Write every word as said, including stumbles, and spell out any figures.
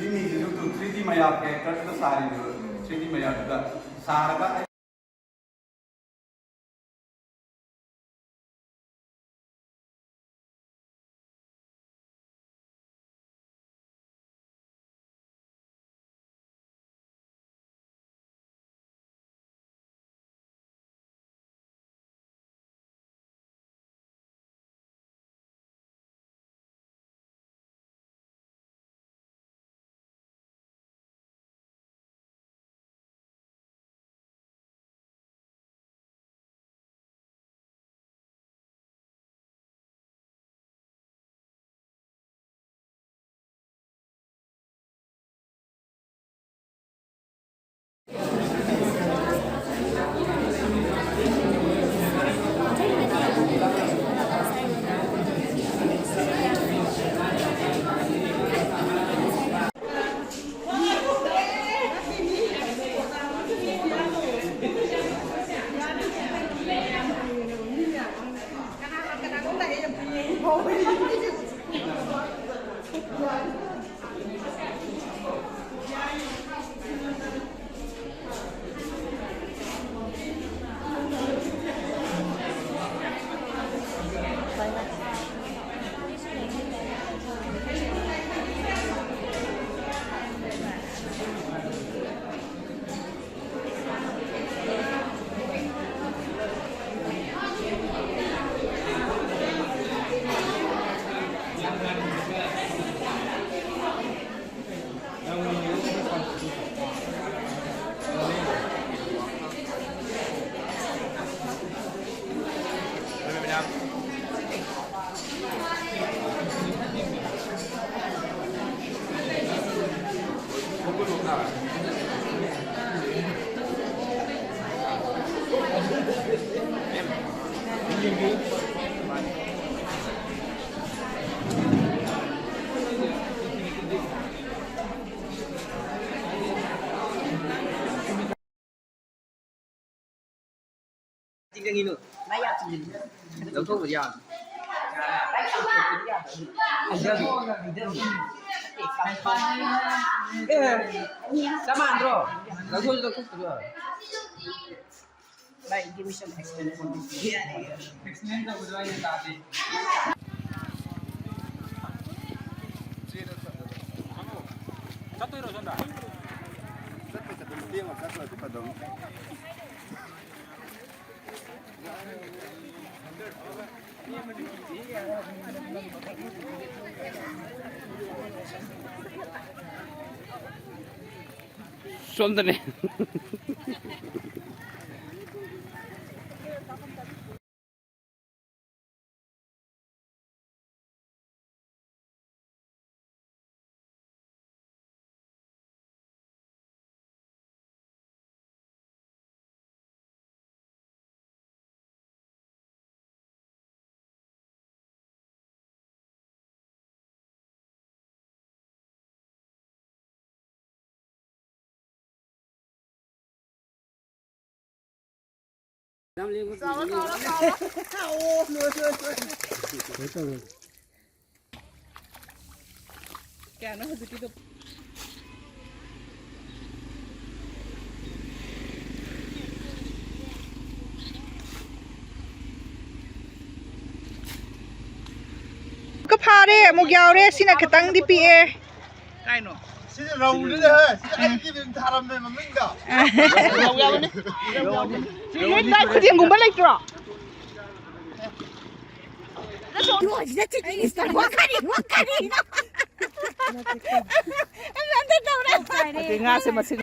ꯁꯤꯅꯤꯁꯤꯁꯨ two three ꯗꯤ ꯃꯌꯥꯝ ꯀꯦꯔꯦꯛꯇꯔꯗꯨꯗ ꯁꯥꯔꯤꯅꯦꯕ꯫ Three ꯗꯤ ꯃꯌꯥꯝꯗꯨꯗ ꯁꯥꯔꯒ ꯑꯩ ꯂꯧꯊꯣꯛꯄꯗꯤ ꯌꯥꯕꯅꯤ꯫ ꯑꯦ, ꯆꯞ ꯃꯥꯟꯅꯗ꯭ꯔꯣ? ꯂꯧꯊꯣꯛꯁꯨ ꯂꯧꯊꯣꯛꯇꯕ꯫ ꯚꯥꯏ, give me some explain for this. Explain ꯇꯧꯕꯗꯣ ꯑꯩꯅ ꯇꯥꯗꯦ꯫ ꯆꯠꯇꯣꯏꯔꯣ ꯁꯣꯝꯗ? ꯆꯠꯄ ꯆꯠꯄ ꯃꯇꯦꯛ ꯑꯃ ꯆꯠꯇ꯭ꯔꯗꯤ ꯐꯗꯧꯅꯤ꯫ ꯁꯣꯝꯗꯅꯦ꯫ ꯀꯌꯥꯅꯣ ꯍꯧꯖꯤꯛꯀꯤꯗꯣ? ꯐꯥꯔꯦ, ꯑꯃꯨꯛ ꯌꯥꯎꯔꯦ꯫ ꯁꯤꯅ ꯈꯤꯇꯪꯗꯤ ꯄꯤꯛꯑꯦ꯫ ꯀꯥꯏꯅꯣ? ꯁꯤꯗꯤ ꯔꯧꯅꯤꯅꯦ, ꯍꯦ꯫ ꯁꯤꯗꯤ ꯑꯩꯒꯤ ꯃꯤꯡ ꯊꯥꯔꯝꯃꯦ ꯃꯃꯤꯡꯗ꯫ ꯔꯧ ꯌꯥꯎꯕꯅꯤ꯫ ꯅꯣꯏ ꯂꯥꯏ ꯈꯨꯗꯦꯡꯒꯨꯝꯕ ꯂꯩꯇ꯭ꯔꯣ? ꯀꯔꯤ, ꯀꯔꯤ? ꯑꯩ ꯑꯝꯇ ꯇꯧꯔꯦ꯫ ꯉꯥꯁꯦ ꯃꯁꯤꯡ